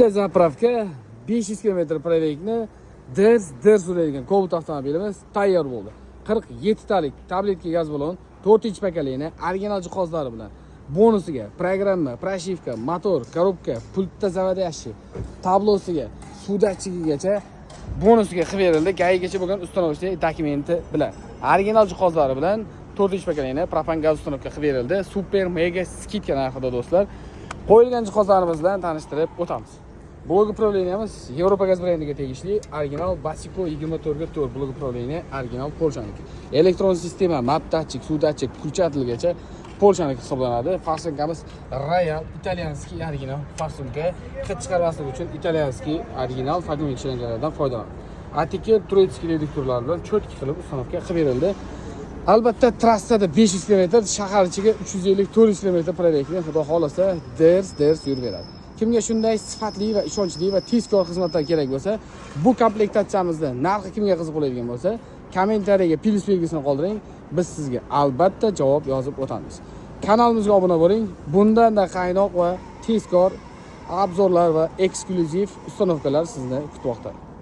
Bitta заправка, 500 km пробег ni dirs dirs uradigan Cobalt avtomobilimiz tayyor bo'ldi. 47 talik tabletka gaz balon, 4 поколение, original jihozlari bilan. Bonusiga programma, прошивка, motor, коробка, pultda заводящий, tablosiga, suv datchigigacha bonusiga qilib berildi. ГАИ gacha bo'lgan установочный dokumenti bilan. Original jihozlari bilan 4 поколение propan gaz установка qilib berildi. Super mega скидка narxida, do'stlar. Qo'yilgan jihozlarimiz bilan tanishtirib o'tamiz. Блок управления miz Yevropa gaz brendiga tegishli original Basico 24 ga 4 блок управления, original Polshaniki. Elektron sistema, map datchik, suv datchik, включатель gacha Polshaniki hisoblanadi. Форсунка miz Royal итальянский original форсунка. Hid chiqarmaslik uchun итальянский original vakuum shlangalardan foydalanadi. Atiki турецкий reduktorlar bilan чётко qilib установка qilib berildi. Albatta, trassada 500 km, shahar ichiga 350-400 km пробег ni, xudo xohlasa, ders ders yuraveradi. Kimga shunday sifatli va ishonchli va tezkor xizmatlar kerak bo'lsa, bu komplektatsiyamizni narxi kimga qiziq bo'ladigan bo'lsa, kommentariyaga plyus belgisini qoldiring. Biz sizga albatta javob yozib o'tamiz. Kanalimizga obuna bo'ling. Bundan-da qaynoq va tezkor обзор lar va eksklyuziv установка lar sizni kutmoqda.